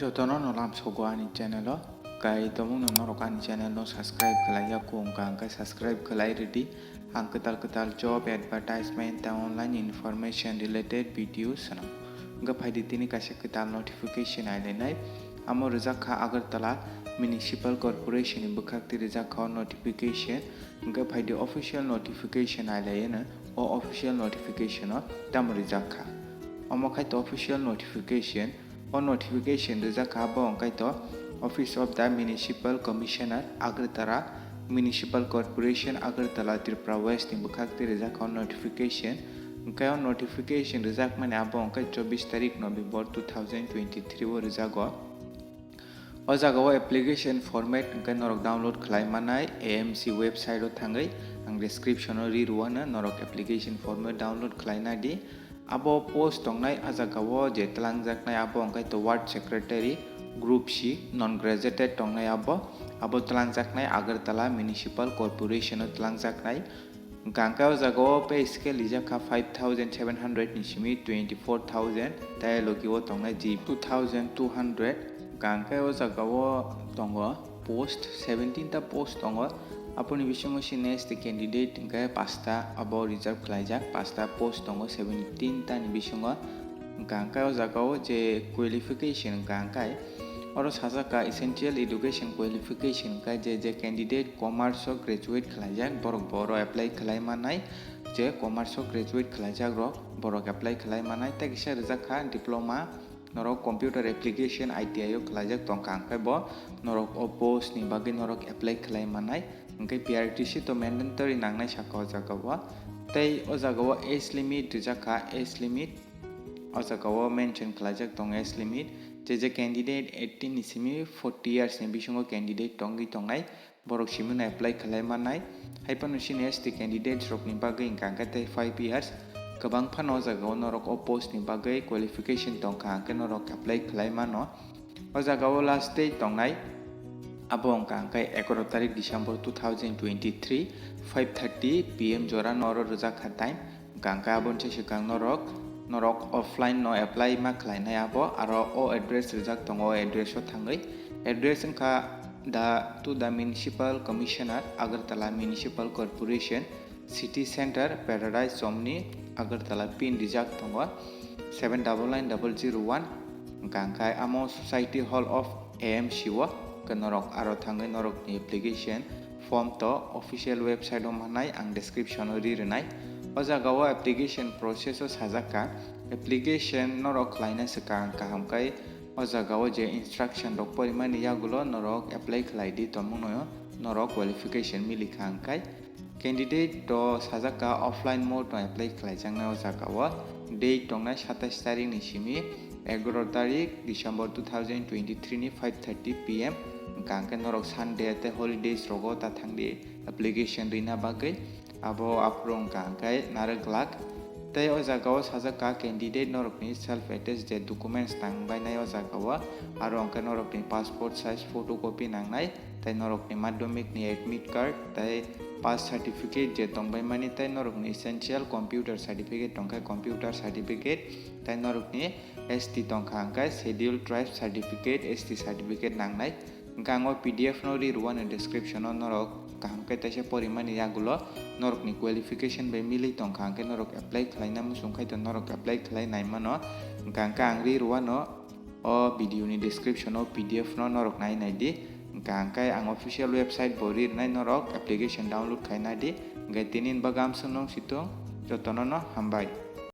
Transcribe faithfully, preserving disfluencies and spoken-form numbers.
Jotono no lamsogo ani channel o. Kai tomung no norok ani channel no subscribe khlai ya kung ka hwnkhe subscribe khlai rwdi. Ang kwtal kwtal job advertisement ta online information related video swnam. Hwnkhe phaidi tini kaisa kwtal notification ailainai. Amo rijak kha Agartala Municipal Corporation ni bwkhak twi rijak kha o notification. Hwnkhe phaidi official notification ailaiyano. O official notification o tamo rijak kha? Omo khai to official notification. O notification rijak kha bo hwnkhe to Office of the Municipal Commissioner, Agartala Municipal Corporation, Agartala, Tripura West ni bwkhak twi rijak kha o notification. Hwnkhe o notification rijak mani abo hwnkhe chobbish tarik November two thousand twenty-three o rijago. O jaga o application format hwnkhe norok download khlai manai A M C website o thangwi, ang description o ri rwano, norok application format download khlai nadi. Abo post tongnai a jaga o je twlangjaknai abo hwnkhe to ward secretary, group C, non graduated tongnai abo, abo twlangjaknai Agartala Municipal Corporation o twlangjaknai. Hwnkhe o jaga o pay scale rijak kha five thousand seven hundred ni simi twenty four thousand, tei logi o tongnai G two thousand two hundred. Hwnkhe o jaga o tongo post, seventeen ta post tongo. Aboni bisingo senior S T candidate hwnkhe pasta abo reserve khlaijak, pasta post tongo seventeen ta ni bisingo. Hwnkhe o jaga o je qualification hwnkhe oro sajak kha essential education qualification hwnkhe je je candidate commerce o graduate khlaijak borok bo oro apply khlai manai, je commerce o graduate khlaijak rok borok apply khlai manai, tei kisa rijak kha diploma, norok computer application I T I o khlaijak tongkha, hwnkhe bo norok o post ni bagwi norok apply khlai manai, hwnkhe P R T C to mandatory nangnai sakha o jaga o, tei o jaga o age limit rijak kha, age limit o jaga o mention khlaijak tongo age limit, je je candidate eighteen ni simi forty years ni bisingo candidate tongwi tongnai, borok simi no apply khlai manai. Hai phano senior S T candidates rok ni bagwi hwnkha hwnkhe tei five years kwbang phano o jaga o norok o post ni bagwi qualification tongkha hwnkhe norok apply khlai mano. O jaga o last date tongnai abo hwnkha hwnkhe egaroh tarik December two thousand twenty-three, five thirty P M jora no oro rijak kha time. Hwnkha hwnkhe aboni se swkang norok, norok offline no apply ma khlainai abo, aro o address rijak tongo, o address o thangwi. Address wngkha the, to the Municipal Commissioner, Agartala Municipal Corporation, City Center, Paradise Chomni, Agartala, pin rijak tongo seven double nine double zero one. Hwnkha hwnkhe amo Society Hall of A M C o, hwnkhe norok aro thangwi norokni application form to official website o manai, ang description o ri rwnai. O jaga o application process o sajak kha, application norok khlaina swkang kaham khai o jaga o je instruction rok porimani yagulo norok apply khlai di, tongmung no norok qualification mili kha hwnkhe. Candidate to sajak kha offline mode no apply khlaijaknai o jaga o. Date tongnai satais tarik ni simi egaroh tarik December two thousand twenty-three ni five thirty P M. Hwnkha hwnkhe norok Sunday tei holidays rogo ta thangdi application rina bagwi. Abo aphuru hwnkha hwnkhe narwk glak. Tei o jaga o sajak kha candidate norokni self attest je documents tang bainai o jaga o. Aro hwnkhe norokni passport size photocopy nangnai. Tei norokni madhyamik ni admit card tei pass certificate je tongbaimani, tei norokni essential computer certificate tongkha, computer certificate, tei norokni S T tongkha hwnkhe schedule tribe certificate, S T certificate nangnai. Hwnkhe ang o P D F no ri rwani description o, norok kaham khe teisa porimani yagulo norokni qualification bai milwi tongkha hwnkhe norok apply khlaina muchung khai to norok apply khlai nai mano. Hwnkhe ang ri rwano o video ni description o P D F no norok nai nai di. Hwnkha hwnkhe ang official website bo ri rwnai, norok application download khai nai di. Hwnkhe tini ni bagwi amsong nung situng, jotono no hambai.